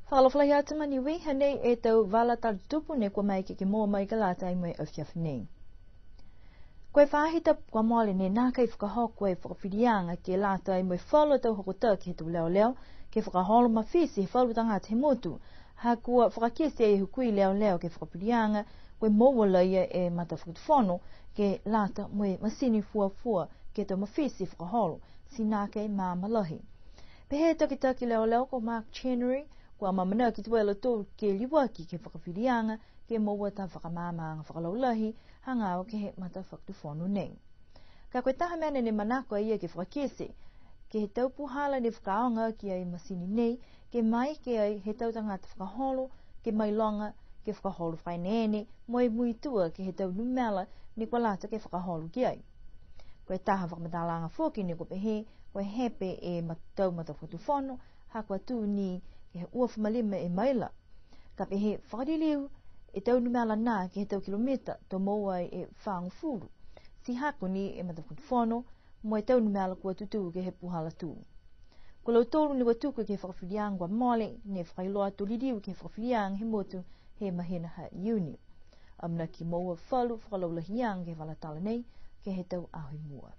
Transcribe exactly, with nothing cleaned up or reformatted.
Fakaalofa lahi atu ma Niue, hanei e tau vala tala tutupu ne kua maeke ke moua mai ke lata mo e afiafi nei. Ko e faahi tapu kua mole ne nākai fakahoko e fakafiliaga ke lata mo e falu tau hokotaki he tau leoleo, ke fakaholo mafiti he falu tagata he motu, ha kua fakakite e hukui leoleo ke fakafiliaga, ko e moua laia e matafakatufono ke lata mo e masini fuafua ke tau mafiti fakaholo, ti nākai maama lahi. Pehē e takitaki leoleo ko Mark Chenery, kua amaamanaki tuai a lautolu ke liuaki ke he fakafiliaga, ke moua taha fakamaamaaga fakalaulahi, hagaao ke he matafakatufono nei. Ka ko e taha mena ne manako a ia ke fakakite, ke he tau puhala ne fakaaoga ki ai e masini nei, ke maeke ai he tau tagata fakaholo, ke mailoga, ke fakaholo fakaeneene, mo e muitua ke he tau numela ne kua lata ke fakaholo ki ai. Ko e taha fakamatalaaga foki ne kua pehē, kua hepe e ma-, tau matafakatufono, ha kua tū ni ke he uafulu ma lima e maila. Ka pehē fakaliliu e tau numela nā ke he tau kilomita to moua ai e fāgofulu. Ti hako ni e matafakatufono mo e tau numela kua tutū ke he puhala tū. Ko lautolu ne kua tuku ke he fakafiliaga kua mole, ne fakailoa to liliu ke he fakafiliaga he motu he mahina ha Iuni. Amanaki moua falu fakalaulahiaga ke he vala tala nei ke he tau aho i mua.